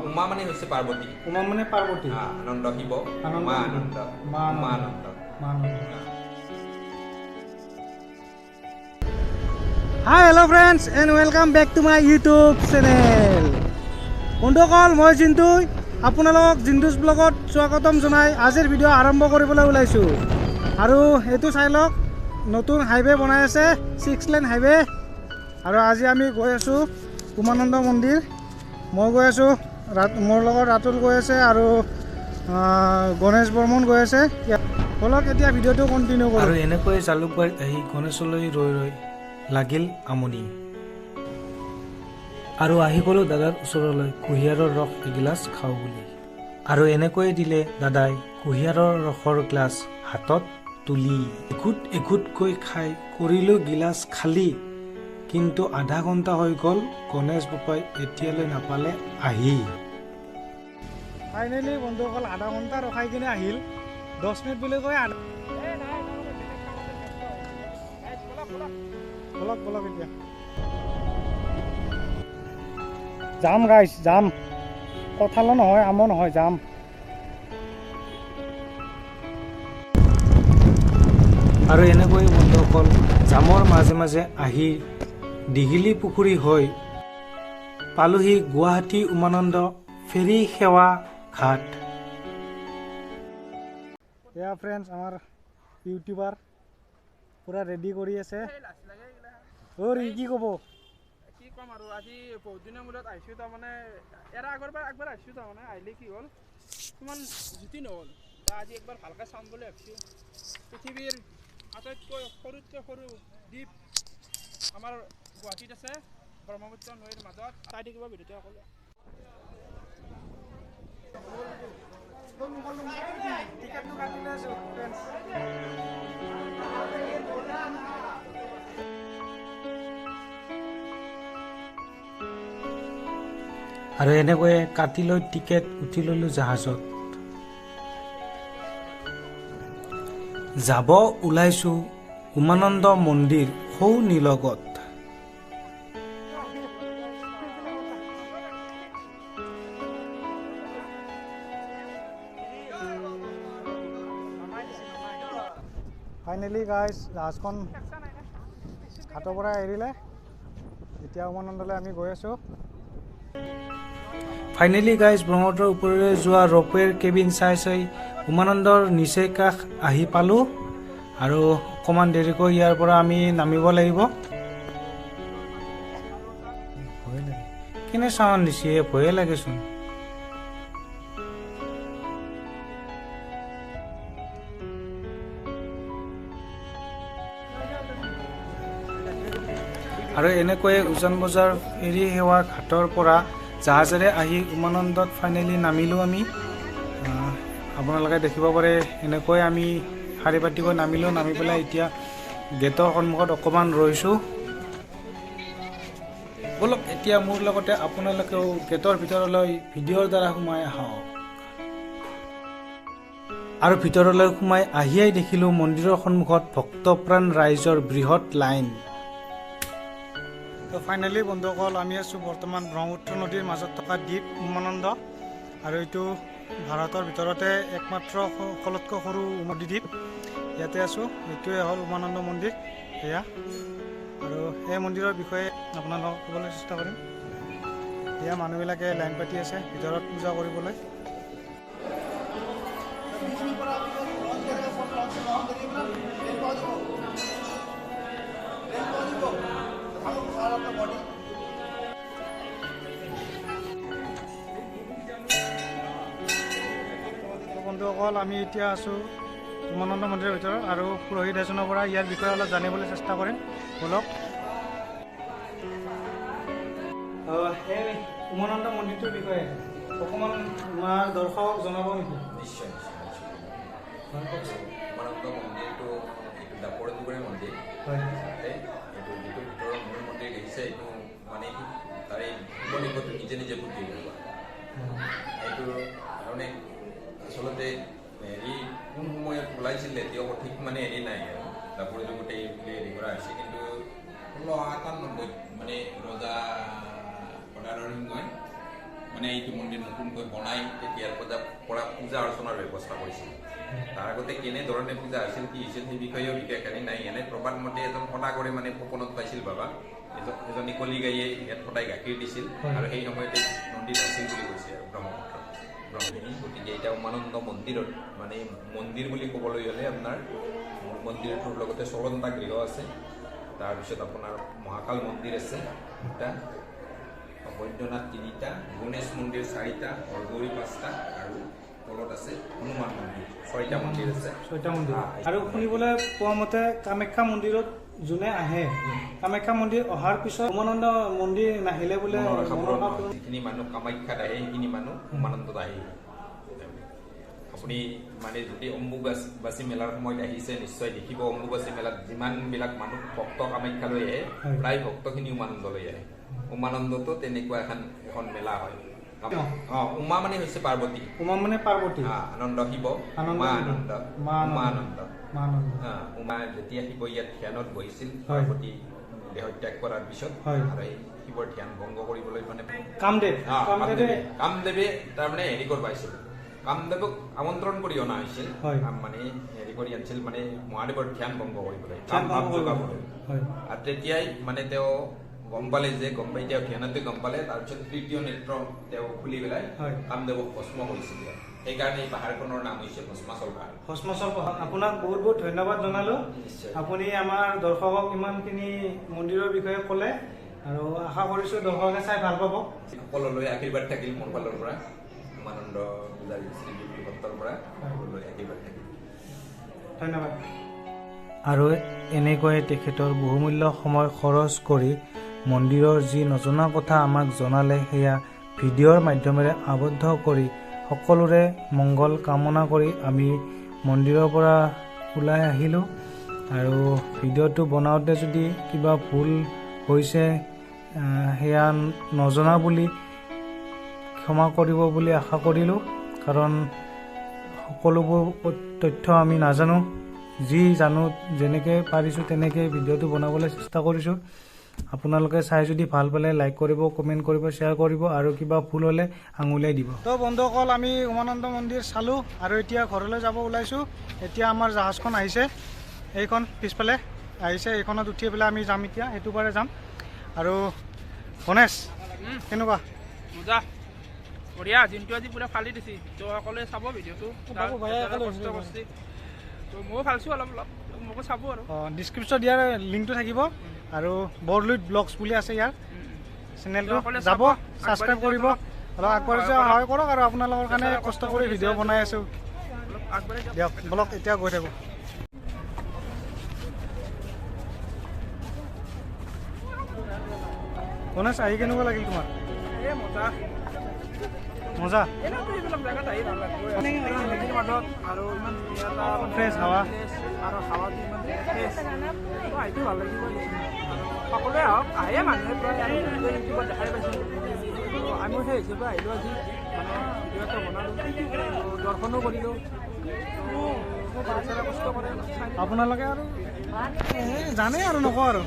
উমা মানে হৈছে পাৰ্বতী। উমা মানে পাৰ্বতী। আনন্দ শিৱ, উমা আনন্দ, উমা আনন্দ। Hi hello' friends and welcome back to my YouTube channel. বন্ধুসকল, মই জিন্তু, আপোনালোকক জিন্তুজ ব্লগত স্বাগতম জনাই আজিৰ ভিডিঅ' আৰম্ভ কৰিবলৈ ওলাইছোঁ। আৰু এইটো চাই লওক, নতুন হাইৱে বনাই আছে, 6 লেন হাইৱে। আৰু আজি আমি গৈ আছোঁ উমানন্দ মন্দিৰ। মই গৈ আছোঁ, মোৰ লগত ৰাতুল গৈ আছে আৰু গণেশ বৰ্মন গৈ আছে। ব'লক এতিয়া ভিডিঅ'টো কণ্টিনিউ কৰোঁ। আৰু এনেকৈ জালুকবাৰীত আহি গণেশলৈ ৰৈ ৰৈ লাগিল আমনি। আৰু আহি গ'লোঁ দাদাৰ ওচৰলৈ কুঁহিয়াৰৰ ৰস এগিলাচ খাওঁ বুলি। আৰু এনেকৈয়ে দিলে দাদাই কুঁহিয়াৰৰ ৰসৰ গ্লাছ হাতত তুলি এঘোট এঘোটকৈ খাই কৰিলোঁ গিলাচ খালী। কিন্তু আধা ঘণ্টা হৈ গ'ল, গণেশ বোপাই এতিয়ালৈ নাপালে আহি। ফাইনেলি বন্ধুসকল, আধা ঘণ্টা ৰখাই কিনে আহিল। 10 মিনিট বুলি কৈ বলক বলক এতিয়া যাম গাইছ, যাম। কঁঠালো নহয়, আমো নহয়, যাম। আৰু এনেকৈ বন্ধুসকল জামৰ মাজে মাজে আহি দীঘলী পুখুৰী হৈ পালোহি গুৱাহাটী উমানন্দ ফেৰী সেৱা ঘাট। এয়া ফ্ৰেণ্ডছ, আমাৰ ইউটিউবাৰ পূৰা ৰেডি কৰি আছে। অ' কি ক'ব? কি ক'ম আৰু, আজি বহুত দিনৰ মূৰত আহিছোঁ। তাৰমানে ইয়াৰ আগৰবাৰ একবাৰ আহিছোঁ, তাৰমানে আহিলে কি হ'ল, ইমান জুতি নহ'ল। আজি একবাৰ ভালকৈ চাম বুলি ভাবিছোঁ। পৃথিৱীৰ আটাইতকৈ সৰুতকৈ সৰু দ্বীপ আমাৰ গুৱাহাটীত আছে, ব্ৰহ্মপুত্ৰ নৈৰ মাজত। চাই থাকিব ভিডিঅ'টো সকলোৱে। আৰু এনেকৈয়ে কাটি লৈ টিকেট উঠি ল'লোঁ জাহাজত। যাব ওলাইছোঁ উমানন্দ মন্দিৰ সৌ নিলগত। ফাইনেলি গাইজ, জাহাজখন ঘাটৰ পৰা এৰিলে। এতিয়া উমানন্দলৈ আমি গৈ আছোঁ। ফাইনেলি গাইজ, ব্ৰহ্মপুত্ৰৰ ওপৰেৰে যোৱা ৰ'পৱেৰ কেবিন চাই চাই উমানন্দৰ নিচেই কাষ আহি পালোঁ। আৰু অকণমান দেৰিকৈ ইয়াৰ পৰা আমি নামিব লাগিব। ভয়ে লাগে, কেনে চাউণ্ড দিছে, ভয়ে লাগেচোন। আৰু এনেকৈয়ে উজান বজাৰ ফেৰী সেৱা ঘাটৰ পৰা জাহাজেৰে আহি উমানন্দত ফাইনেলি নামিলোঁ আমি। আপোনালোকে দেখিব পাৰে, এনেকৈ আমি শাৰী পাতিকৈ নামিলোঁ। নামি পেলাই এতিয়া গেটৰ সন্মুখত অকণমান ৰৈছোঁ। ব'লক এতিয়া মোৰ লগতে আপোনালোকেও গেটৰ ভিতৰলৈ ভিডিঅ'ৰ দ্বাৰা সোমাই আহক। আৰু ভিতৰলৈ সোমাই আহিয়েই দেখিলোঁ মন্দিৰৰ সন্মুখত ভক্তপ্ৰাণ ৰাইজৰ বৃহৎ লাইন। তো ফাইনেলি বন্ধুসকল, আমি আছোঁ বৰ্তমান ব্ৰহ্মপুত্ৰ নদীৰ মাজত থকা দ্বীপ উমানন্দ। আৰু এইটো ভাৰতৰ ভিতৰতে একমাত্ৰ সকলোতকৈ সৰু নদীদ্বীপ। ইয়াতে আছোঁ, এইটোৱে হ'ল উমানন্দ মন্দিৰ এয়া। আৰু এই মন্দিৰৰ বিষয়ে আপোনালোকক ক'বলৈ চেষ্টা কৰিম। এয়া মানুহবিলাকে লাইন পাতি আছে ভিতৰত পূজা কৰিবলৈ। বন্ধুসকল, আমি এতিয়া আছোঁ উমানন্দ মন্দিৰৰ ভিতৰত আৰু পুৰোহিত এজনৰ পৰা ইয়াৰ বিষয়ে অলপ জানিবলৈ চেষ্টা কৰিম। ব'লক। এই উমানন্দ মন্দিৰটোৰ বিষয়ে অকণমান আমাৰ দৰ্শকক জনাব নেকি? নিশ্চয় নিশ্চয়। উমানন্দ মন্দিৰটো এইটো দ্বাপৰ যুগৰে মন্দিৰ। তাতে এইটো যিটো ভিতৰৰ মূল মন্দিৰ দেখিছে, এইটো মানে তাৰে শিৱলিংগটো নিজে নিজে ফুটি ওলোৱা। এইটোৰ কাৰণে আচলতে হেৰি কোন সময়ত ওলাইছিলে এতিয়াও সঠিক মানে হেৰি নাই আৰু দ্বাপৰ যুগতে বুলি হেৰি কৰা হৈছে। কিন্তু 1698 মানে ৰজা গদাধৰ সিংহই মানে এইটো মন্দিৰ নতুনকৈ বনাই তেতিয়াৰ পৰা পূজা অৰ্চনাৰ ব্যৱস্থা কৰিছিল। তাৰ আগতে কেনেধৰণে পূজা আছিল, কি হৈছিল, সেই বিষয়েও বিশেষ কাহিনী নাই। এনে প্ৰবাদ মতে এজন সদাগৰে মানে সপোনত পাইছিল বাবা, এজনী কলি গাইয়ে ইয়াত সদায় গাখীৰ দিছিল আৰু সেই সময়তে নদীত আছিল বুলি কৈছে আৰু ব্ৰহ্মপুত্ৰ ব্ৰহ্মিনী। গতিকে এতিয়া উমানন্দ মন্দিৰত মানে মন্দিৰ বুলি ক'বলৈ হ'লে আপোনাৰ মূল মন্দিৰটোৰ লগতে চলন্তা গৃহ আছে, তাৰপিছত আপোনাৰ মহাকাল মন্দিৰ আছে দুটা, বৈদ্যনাথ তিনিটা, গণেশ মন্দিৰ চাৰিটা, হৰগৌৰী পাঁচটা আৰু তলত আছে হনুমান মন্দিৰ, ছয়টা মন্দিৰ আছে। ছয়টা মন্দিৰ। আৰু শুনিবলৈ পোৱা মতে কামাখ্যা মন্দিৰত যোনে আহে, কামাখ্যা মন্দিৰ অহাৰ পিছত উমানন্দ মন্দিৰ নাহিলে বোলে মনৰ আশা পূৰণ মনৰ আশা নহয়। পূৰণ। যিখিনি মানুহ কামাখ্যাত আহে সেইখিনি মানুহ উমানন্দত আহে। আপুনি মানে যদি অম্বুবাচী মেলাৰ সময়ত আহিছে, নিশ্চয় দেখিব অম্বুবাচী মেলাত যিমানবিলাক মানুহ ভক্ত কামাখ্যালৈ আহে, প্ৰায় ভক্তখিনি উমানন্দলৈ আহে। উমানন্দতো তেনেকুৱা এখন এখন মেলা হয়। উমা মানে হৈছে পাৰ্বতী। উমা মানে পাৰ্বতী। আনন্দ শিৱ, আনন্দ উমা শিৱ। আনন্দ, মা আনন্দ। উমা আনন্দ। মা আনন্দ। উমা যেতিয়া শিৱ ইয়াত ধ্যানত বহিছিল, পাৰ্বতী দেহত্যাগ কৰাৰ পিছত, আৰু এই শিৱৰ ধ্যান ভংগ কৰিবলৈ মানে কামদেৱ, কামদেৱে কামদেৱে তাৰমানে হেৰি কৰিব আহিছিল, কামদেৱক আমন্ত্ৰণ কৰি অনা হৈছিল, মানে হেৰি কৰি আনিছিল, মানে মহাদেৱৰ ধ্যান ভংগ কৰিবলৈ, ধ্যান কাম ভাৱ ভংগ কৰিবলৈ। যোগাবলৈ। আৰু তেতিয়াই মানে তেওঁ গম পালে যে, গম পাই তেওঁ ধ্যানতে গম পালে। তাৰপিছত তৃতীয় নেত্ৰ তেওঁ খুলি পেলাই কামদেৱক ভস্ম কৰিছিল। সেইকাৰণে এই পাহাৰখনৰ নাম হৈছে ভস্মাচল পাহাৰ। ভস্মাচল পাহাৰ। আপোনাক বহুত বহুত ধন্যবাদ জনালো। নিশ্চয়। আপুনি আমাৰ দৰ্শকক ইমানখিনি মন্দিৰৰ বিষয়ে ক'লে আৰু আশা কৰিছো দৰ্শকে চাই ভাল পাব। সকলোলৈ আশীৰ্বাদ থাকিল মোৰ ফালৰ পৰা, উমানন্দ পূজাৰী শ্ৰী বিপুল ভট্টৰ পৰা সকলোলৈ আশীৰ্বাদ থাকিল। ধন্যবাদ। আৰু এনেকৈয়ে তেখেতৰ বহুমূল্য সময় খৰচ কৰি মন্দিৰৰ যি নজনা কথা আমাক জনালে, সেয়া ভিডিঅ'ৰ মাধ্যমেৰে আবদ্ধ কৰি সকলোৰে মংগল কামনা কৰি আমি মন্দিৰৰ পৰা ওলাই আহিলোঁ। আৰু ভিডিঅ'টো বনাওঁতে যদি কিবা ভুল হৈছে, সেয়া নজনা বুলি ক্ষমা কৰিব বুলি আশা কৰিলোঁ, কাৰণ সকলোবোৰ তথ্য আমি নাজানো। যি জানো, যেনেকৈ পাৰিছোঁ তেনেকৈ ভিডিঅ'টো বনাবলৈ চেষ্টা কৰিছোঁ। আপোনালোকে চাই যদি ভাল পালে লাইক কৰিব, কমেণ্ট কৰিব, শ্বেয়াৰ কৰিব আৰু কিবা ভুল হ'লে আঙুলিয়াই দিব। তো বন্ধুসকল, আমি উমানন্দ মন্দিৰ চালোঁ আৰু এতিয়া ঘৰলৈ যাব ওলাইছোঁ। এতিয়া আমাৰ জাহাজখন আহিছে, এইখন পিছফালে আহিছে, এইখনত উঠি পেলাই আমি যাম এতিয়া, সেইটো পাৰে যাম। আৰু গণেশ, কেনেকুৱা? মজা, বঢ়িয়া। দিনটো আজি পুৰা ফালি দিছি। তো সকলোৱে চাব ভিডিঅ'টো, বাবু ভাই একেলগে কষ্ট কৰিছে, তো ময়ো ফালছোঁ অলপ অলপ, মোকো চাব আৰু। অঁ, ডিছক্ৰিপশ্যন দিয়াৰ লিংকটো থাকিব আৰু বৰলুইত ব্লগছ বুলি আছে ইয়াৰ চেনেলটো, সকলোৱে যাব চাব, ছাবস্ক্ৰাইব আগবাঢ়ি কৰিব, যাওক। অলপ আগবাঢ়ি যোৱা সহায় কৰক আৰু আপোনালোকৰ কাৰণে কষ্ট কৰি ভিডিঅ' বনাই আছোঁ। অলপ আগবাঢ়ি যাওক। দিয়ক, বলক, এতিয়া গৈ থাকোঁ। গণেশ, আহি কেনেকুৱা লাগিল তোমাৰ? এই মজা। মজা। এনেইতো এইবিলাক জেগাত আহি ভাল লাগিব, নদীৰ মাজত আৰু ইমান ধুনীয়া এটা ফ্ৰেছ হাৱা। ফ্ৰেছ আৰু হাৱাটো ইমান ফ্ৰেছ, তো আহিটো ভাল লাগিব। সকলোৱে আহক, আহে মানুহে প্ৰায় আৰু ইউটিউবত দেখাই পাইছোঁ। তো আমিও সেই হিচাপে আহিলোঁ আজি, মানে ভিডিঅ' এটা বনালোঁ, তো দৰ্শনো কৰিলোঁ। তো বেচেৰা কষ্ট কৰে অলপ চাই। আপোনালোকে আৰু জানে আৰু নকওঁ আৰু।